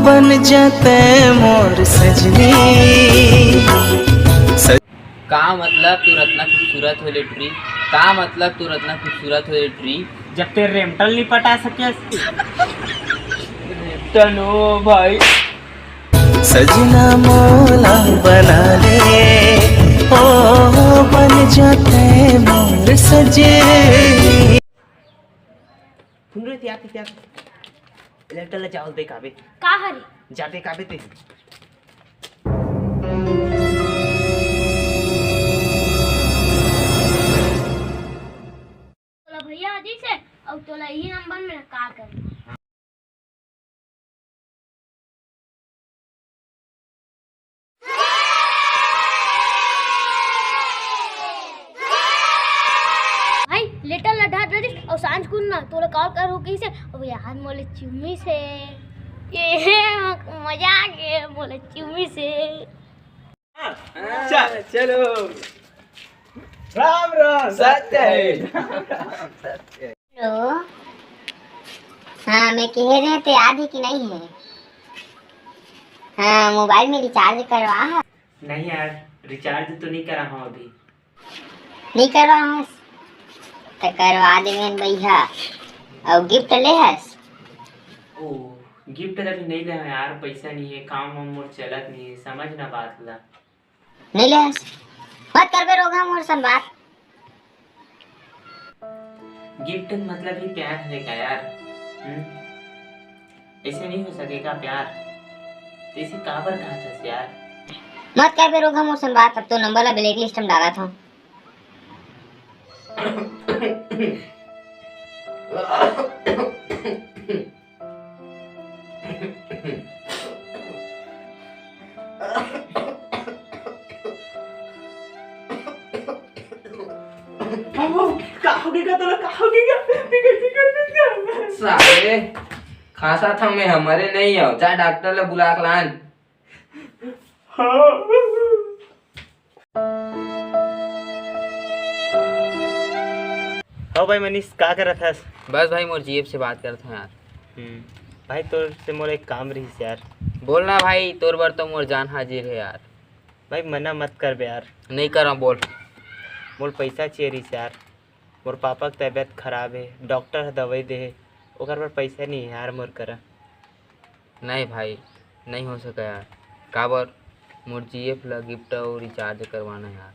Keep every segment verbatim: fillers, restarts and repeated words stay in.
बन जाते मोर सजनी। का मतलब तोर अतना खूबसूरत हो ले टुरी? का मतलब तोर अतना खूबसूरत हो ले टुरी? जब ते रेमटल नहीं पटा सके। रेमटल हो भाई। सजना मोला बना ले, ओ बन जाते मोर सजनी। सुन रे, त्यार, त्यार। इलेक्टर ला चावल दे काबे। का हरे? जाते काबे ते। तोला भैया आदि से, अउ तोला यही नंबर में का कर। भाई, लेटर ला डार डरिस अउ सांझ कुन ना तोला कॉल कर हो कइसे? अब यार मोले चुम्मी से। ये मजाक है, मोले चुम्मी से। चल, चलो। राम राम। सत्य है। हेलो। हाँ, मैं कह रहे थे, आदि कि नहीं है? हाँ, मोबाइल में रिचार्ज करवा है। नहीं यार, रिचार्ज तो नहीं करा हूँ अभी। नहीं करवा हस? त करवा देवेन भैया। अउ गिफ्ट ले हस? ओ, गिफ्ट अभी नहीं ले हूँ यार, पैसा नहीं है, काम वाम मोर चलत नहीं है, समझ ना बात ला। नहीं ले हस? मत करबे रोगहा मोर सन बात। गिफ्ट मतलब ही प्यार है का यार? हम्म? ऐसे नहीं हो सकेगा प्यार। तो इसे काबर कहा था यार? मत करबे रोगहा मोर सन बात, अब तो नंबर ला ब्लैक लिस्ट में डाला था। बाबू, का हो गया तोला? का हो गया? तू कैसे कर देता? साले, खांसा था मैं, हमारे नहीं आओ, जा डॉक्टर ला बुला के लान। हाँ। हाँ भाई मनीष, का करत हस? बस भाई, मोर जीएफ से बात करत हूँ यार। हम्म, भाई तोर से मोर एक काम रहिस यार। बोल ना भाई, तोर बर तो मोर जान हाजिर है यार। भाई मना मत करबे यार। नहीं करा, बोल। मोर पैसा चाहिए रहिस यार। मोर पापा के तबीयत खराब हे, डॉक्टर ह दवाई दे हे, ओकर बर पइसा नइ हे यार मोर करा। नहीं भाई, नहीं हो सका यार। काबर? मोर जीएफ ला गिफ्ट अउ रिचार्ज करवाना हे यार।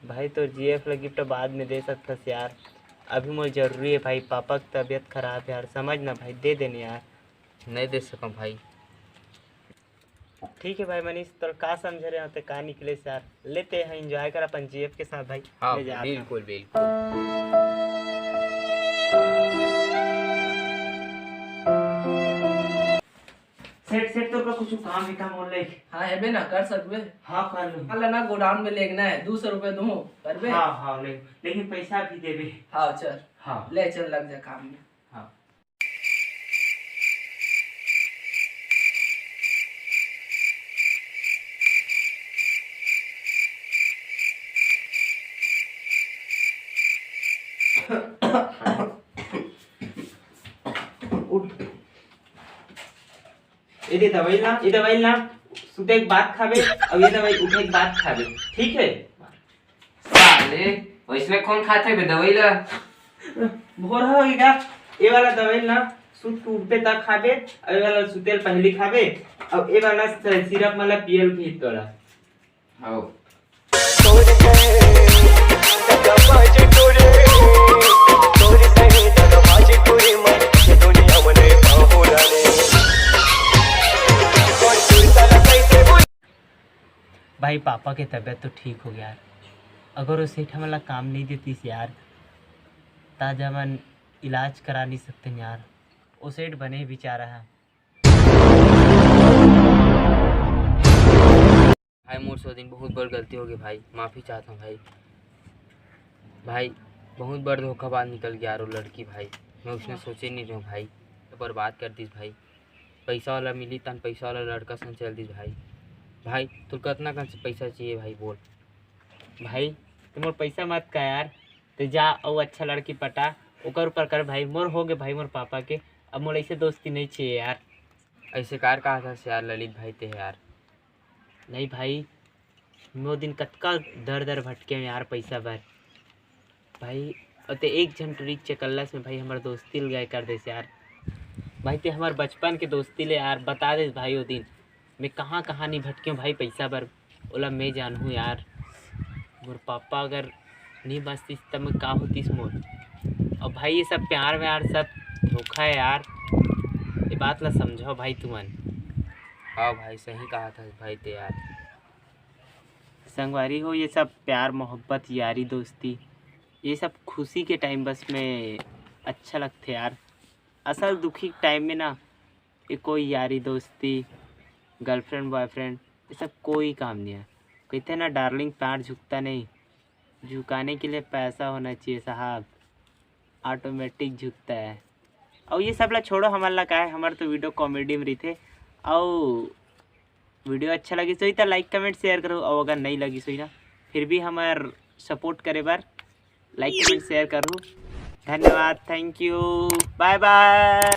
भाई, तोर जीएफ ला गिफ्ट बाद में दे सकथस यार, अभी मोर जरूरी हे भाई, पापा के तबीयत खराब हे यार, समझ ना भाई, दे दे ना यार। नहीं दे सकम भाई। ठीक है भाई मनीष, तोर का समझे रहे होते का निकले से यार, लेते हैं, एंजॉय कर अपन जीएफ के साथ भाई। हाँ, ले जा बिल्कुल, बिल्कुल। सेठ, सेठ, तोर का कुछ काम है, काम ऑनलाइन? हाँ, हेबे ना, कर सकबे। हाँ, कर लूँ। अल्लाह ना, गोडाउन में लेगना है, दो सौ रुपये दूँ, करबे? हाँ, हाँ, ले, लेकिन पैसा भी देबे। हाँ, चल। हाँ। ले चल, लग जा काम में। हाँ। उठ। ये दे दवाई ला, ये दवाई ला, सुते के बाद खाबे, अउ ये दवाई उठे के बाद खाबे, ठीक है? साले, वैसने कौन खाथे बे दवाई ला? भोर हो गया, ये वाला दवाई ला सुत के उठबे तब खाबे, अउ ये वाला सुते ले पहली खाबे, अउ ये वाला स-, सिरप वाला पियल भी तोला। हाँ। भाई, पापा के तबीयत तो ठीक हो गया यार, अगर वो सेठ हमन ला काम नहीं देतीस यार, त आज हमन इलाज करा नहीं सकते यार। वो सेठ बने बेचारा है। भाई, मोर से ओ दिन बहुत बड़ गलती हो गई भाई, माफ़ी चाहता हूँ भाई। भाई, बहुत बड़ धोखाबाज निकल गया यार वो लड़की भाई, मैं उसने सोचे नहीं रहे भाई, तो बर्बाद कर दीस भाई। पैसा वाला मिली तन पैसा वाला लड़का सन चल दीस भाई। भाई, तोर कतना कन से पैसा चाहिए भाई, बोल। भाई, तू मोर पैसा मत का यार, ते जा अउ अच्छा लड़की पटा, ओकर ऊपर कर भाई। मोर हो गए भाई मोर पापा के, अब मोला ऐसे दोस्ती नहीं चाहिए यार। ऐसे कार कहा था यार ललित भाई ते यार। नहीं भाई, मैं वो दिन कतका दर दर भटके हूँ यार पैसा बर। भाई, और ते एक झन टुरी चकल्लस में भाई हमर दोस्ती ल गाय कर देस यार। भाई ते हमर बचपन के दोस्ती ले यार बता देस भाई, वो दिन मैं कहाँ कहाँ नहीं भटके हूँ भाई पैसा बर, ओला मैं जानहूँ यार। मोर पापा अगर नहीं बचतीस तब मैं का होतीस मोर। और भाई ये सब प्यार व्यार सब धोखा है यार, ये बात ला समझो भाई तुमन। हाँ भाई, सही कहा था भाई ते यार। संगवारी हो, ये सब प्यार मोहब्बत यारी दोस्ती ये सब खुशी के टाइम बस में अच्छा लगथे यार। असल दुखी टाइम में ना ये कोई यारी दोस्ती, गर्लफ्रेंड बॉयफ्रेंड ये सब कोई काम नहीं है। कहते हैं ना डार्लिंग, प्यार झुकता नहीं, झुकाने के लिए पैसा होना चाहिए साहब, ऑटोमेटिक झुकता है। और ये सब ला छोड़ो, हमर ला का है, हमर तो वीडियो कॉमेडी में रहिथे। और वीडियो अच्छा लगिस होही तो लाइक कमेंट शेयर करो, और अगर नहीं लगिस होही ना फिर भी हमर सपोर्ट करे बर लाइक कमेंट शेयर करो। धन्यवाद, थैंक यू, बाय बाय।